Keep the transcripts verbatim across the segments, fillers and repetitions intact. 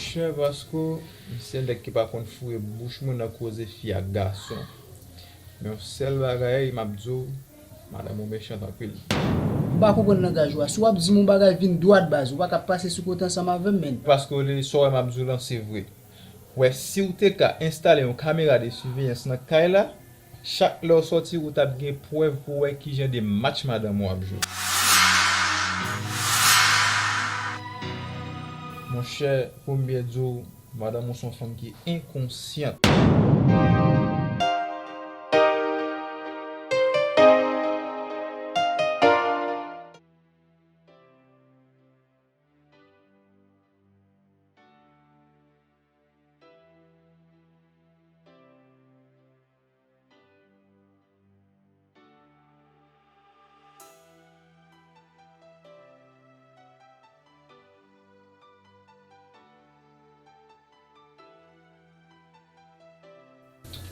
Monchè Vasco, m se nèg ki pa konn foure bouch mwen nan koze fi ak gason. Men yon sèl bagay m ap di w, madanm ou mechant anpil. M pa konprann langaj ou a. Si w ap di m yon bagay, vin dwat baz. Ou pa ka pase sou kote ansanm avè m, menn. Paske w li, sa w wè m ap di w lan, se vre. Ou wè, si w te ka enstale yon kamera de siveyans nan kay la, chak lè w sòti, ou t ap gen prèv pou w wè kijan de match madanm ou ap jwe. Monchè, pou m byen di w, madanm ou se yon fanm ki enkonsyant.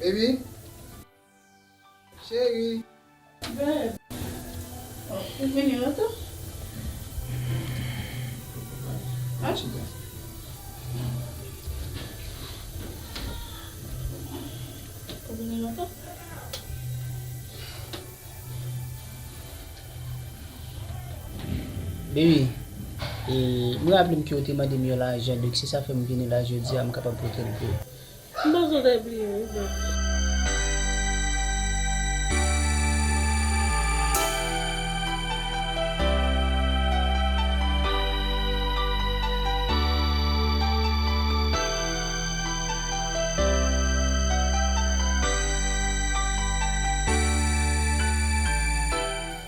Baby. Cheri. Babe. Ou vini lontan? An? Ou vini lontan? Baby, e, mwen raple m ke w te mande m yon lajan, donk se sa fè m vini la jodi a, m kapab pote l pou ou. M panse w te bliye, wi, bèb.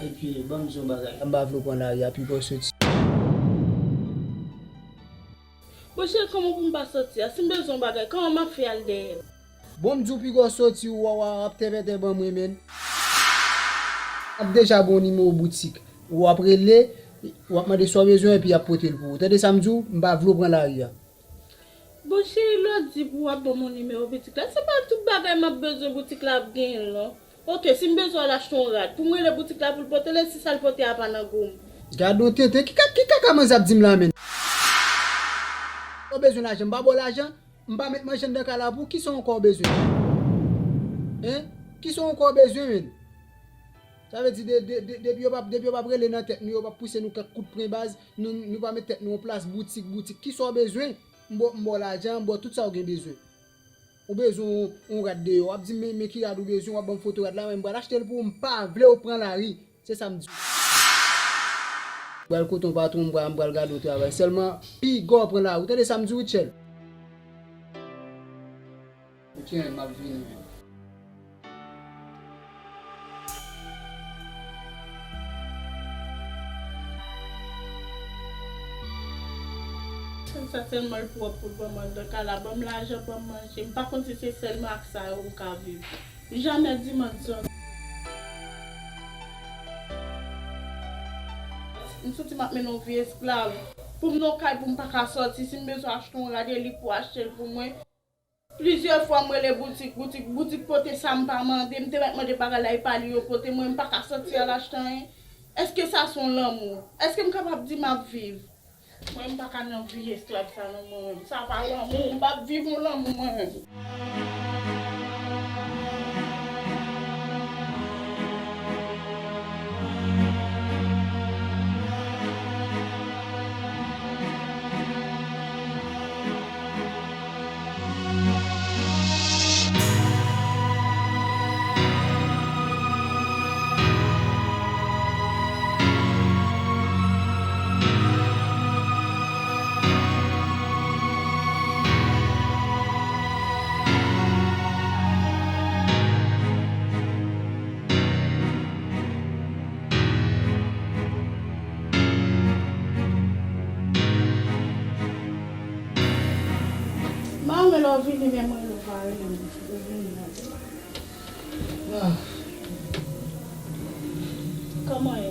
Epi, ban m di w yon bagay. M pa vle w pran lari a, piga w soti. Bon, cheri, kòman pou m pa soti a? Si m bezwen yon bagay, kòman m ap fè al dèyè l? Bon, m di w piga w soti, w a, w a, w ap tèbètè ban mwen, menn. M ap deja ba w nimewo boutik. W ap rele, w ap mande sa w bezwen, epi y ap pote l pou ou. Tande sa m di w? M pa vle w pran lari a. Bon, cheri, lè w di pou w ap ban m yon nimewo boutik la, se pa tout bagay m ap bezwen boutik la ap genyen l, non. Oke, si m bezwen al achte yon rad, pou m rele boutik la pou l pote l, e si sa l pote a pa nan gou m? Gad yon tenten, ki ka-, ki kaka manzè ap di m la, menn? Ou bezwen lajan, m pa ba w lajan, m pa met manje anndan kay la pou ou, kisa w ankò w bezwen? Hein? Kisa w ankò w bezwen, menn? Sa vle di, de, de, de, depi yo p ap, depi yo p ap rele nan tèt nou, yo p ap pouse nou kèk kout pwen baz, nou, nou pa met tèt nou an plas, boutik, boutik, kisa w bezwen? M ba w, m ba w lajan, m ba w tout sa w gen bezwen. Ou bezwen yon, yon rad deyò. W ap di m, men, men ki rad ou bezwen, w ap ban m foto rad la, men m pral achte l pou ou, m pa vle w pran lari. Se sa m di w. M pral kote yon patwon, m pral, m pral gade w travay. Sèlman, piga w pran lari. Ou tande sa m di w, Rutshelle? Ok, m ap vini. Sa sèlman l pwòp pou l ban m anndan kay la, ban m lajan, ban m manje. M pa konn si se sèlman ak sa yo m ka viv. Jamè di m an di yon. M santi m ap mennen yon vi esklav. Pou m nan yon kay pou m pa ka sòti, si m bezwen achte yon rad, e li pou achte l pou mwen. Plizyè fwa m rele boutik, boutik, boutik pote sa m pa mande. M te mèt mande bagay la, e pa li yo pote. Mwen, m pa ka sòti al achte anyen. Èske sa se yon lanmou? Èske m kapab di m ap viv? Mwen, m pa ka nan vi esklav sa non, mwen menm. Sa pa lanmou, m p ap viv yon lanmou, mwen menm. M pa renmen lè w vini, men mwen, ou pa renmen m, ou vini la. Ah. Kòman w ye?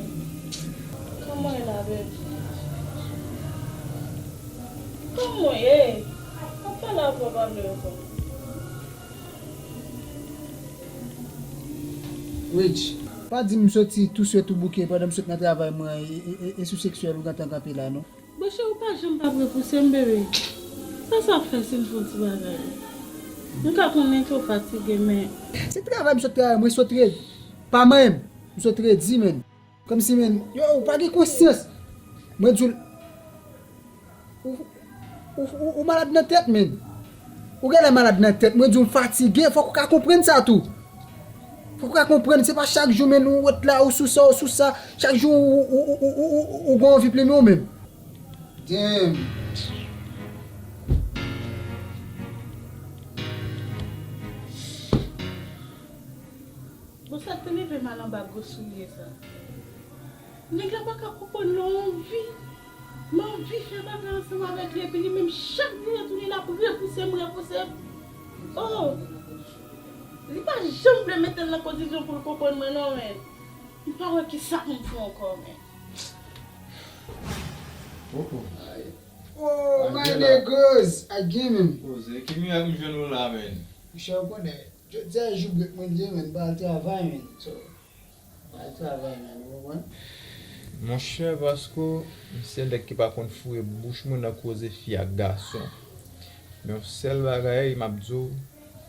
Kòman w ye la, bèb? Kòman w ye? Ap pale avè w, pa vle reponn. Rich, pa di m soti tou swè tou bouke pandan m sot nan travay mwen e, e, e, e sou seksyèl ou gentan kanpe la, non. Monchè, ou pa janm p ap repouse m, bebe. Sa Sa fè si n fè yon ti bagay. M ka konnen ke w fatige, men. Se travay m sot travay, mwen sot redi. Pa manyen m, m sot redi, menn. Kòmsi, menn, yo, ou pa gen konsyans. Mwen di w, ou, ou, ou, ou malad nan tèt, menn. Ou genlè malad nan tèt. Mwen di w, m fatige, fòk ou ka konprann sa tou. Fòk ou ka konprann, se pa chak jou, menn, ou ret la, ou sou sa, ou sou sa. Chak jou, ou, ou gen anvi plimen w menm. Damn. Bon, sa te leve m al anba gwo soulye sa. Nèg la pa ka konprann non, anvi. M anvi fè bagay ansanm avèk li, epi li menm chak jou retounen, l ap repouse m, repouse m. Oh! Li pa janm vle mete l nan kondisyon pou l konprann mwen non, men. M pa wè kisa pou m fè ankò, men. Oh, oh. Oh, my niggas, again, man. Poze, ki mirak m jwenn ou la, men? Monchè, ou konnen, jodi a jou break mwen li ye, men, m pa al travay, men. So, m pa al travay, men, ou konprann? Monchè, Vasco, m se nèg ki pa konn foure bouch mwen nan koze fi ak gason. Men yon sèl bagay, m ap di w,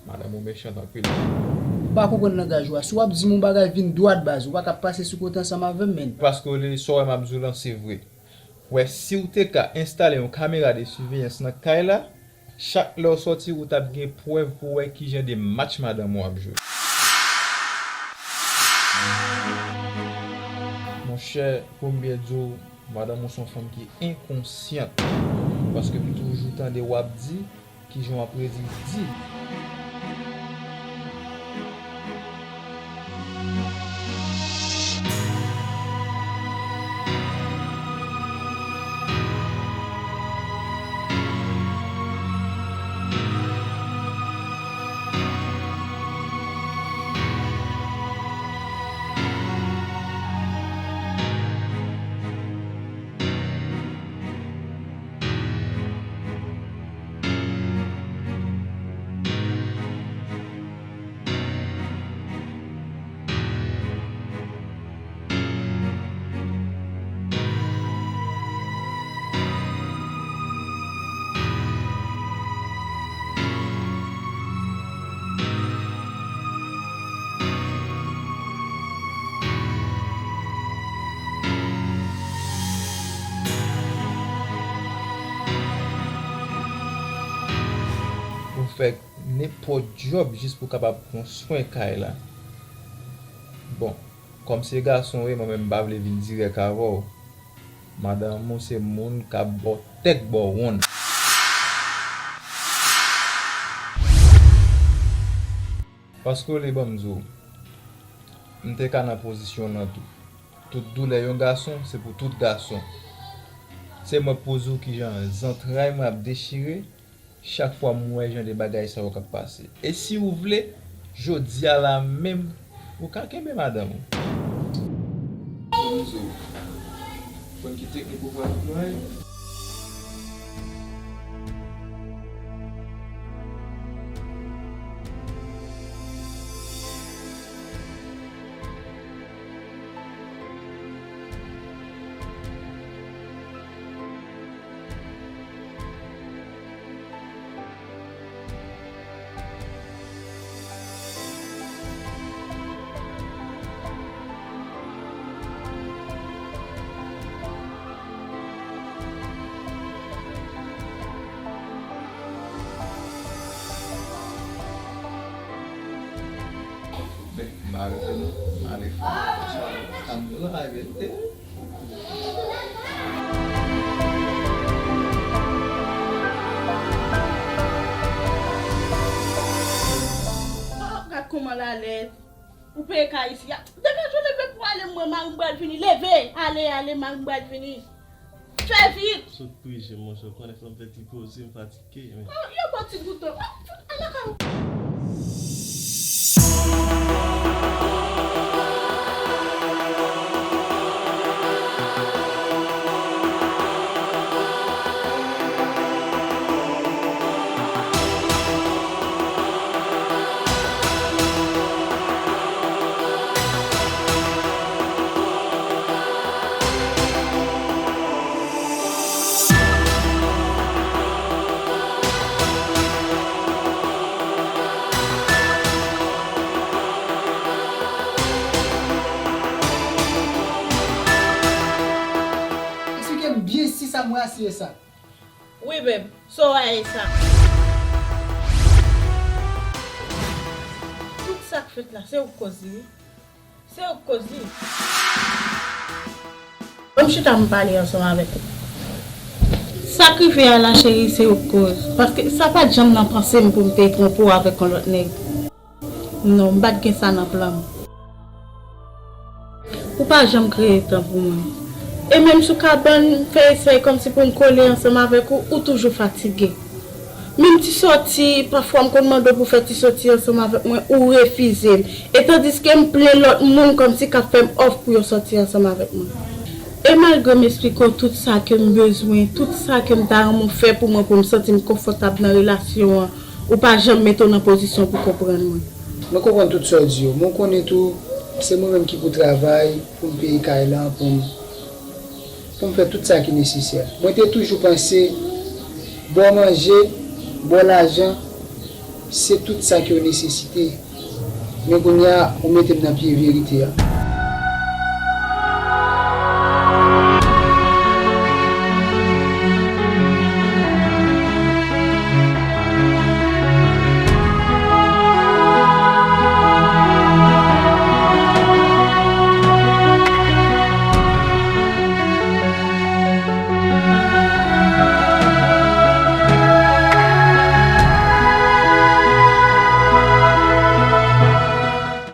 madanm ou mechant anpil. M pa konprann langaj ou a. Si w ap di m yon bagay, vin dwat baz. Ou pa ka pase sou kote ansanm avè m, menn. Paske li, sa w wè m ap di w lan, se vre. Wè, si w te ka enstale yon kamera de siveyans nan kay la, chak lè w sòti, ou t ap gen prèv pou w wè kijan de match madanm ou ap jwe. Monchè, pou m byen di w, madanm ou se yon fanm ki enkonsyant. Paske m toujou tande w ap di, kijan w ap redi di. Ou fè nenpòt djòb jis pou w kapab pran swen kay la. Bon, kòm se gason w ye, mwen menm m pa vle vin dirèk avè w. Madanm ou se moun k ap ba w tèk ba w wonn. Paske w li ban m di w, m te ka nan pozisyon w lan tou. Tout doulè yon gason, se pou tout gason. Se mwen k poze w kijan zantray mwen ap dechire, chak fwa m wè jan de bagay sa yo k ap pase. E si w vle, jodi a la menm, ou ka kenbe madanm ou. Konn ki teknik ou pral anplwaye. Ben, m pa rete non. M ale fè yon ti bagay. Sa m di w la, e, e. Oh, gad kòman l alèz. Ou peye kay isi a. Degaje w, leve pou w ale, mwen, mari m pral vini. Leve, ale, ale, mari m pral vini. Fè vit. Sot priye, monchè, ou konnen fò m fè ti poze, m fatige, men. Oh, yo ba w ti gouton. Oh, al lakay ou. Sa siye sa. Wi, babe. So, a e sa. Tout sa k fèt la, se ou k koz li, wi. Se ou k koz li. Ban m chita m pale ansanm avèk ou. Sa k rive a la, cheri, se ou k koz. Paske sa pa t janm nan panse m pou m te twonpe w avèk yon lòt nèg. Non, m pa t gen sa nan plan m. Ou pa janm kreye tan pou mwen. E menm si w ka ban m fè esèy kòmsi pou m kole ansanm avèk ou, ou toujou fatige. Menm ti sòti, pafwa m konn mande w pou fè ti sòti ansanm avèk mwen, ou refize m. E tandiske m plen lòt moun kòmsi k ap fè m òf pou yo sòti ansanm avèk mwen. E malgre m esplike w tout sa ke m bezwen, tout sa ke m ta renmen w fè pou mwen pou m santi m konfòtab nan relasyon an, ou pa janm mete w nan pozisyon pou konprann mwen. Mwen konprann tout sa w di yo, men w konnen tou, se mwen menm ki pou travay, pou m peye kay lan, pou m pou m fè tout sa ki nesesè. Mwen te toujou panse, ba w manje, ba w lajan, se tout sa ke w nesesite. Men kounye a, ou mete m nan pye verite a.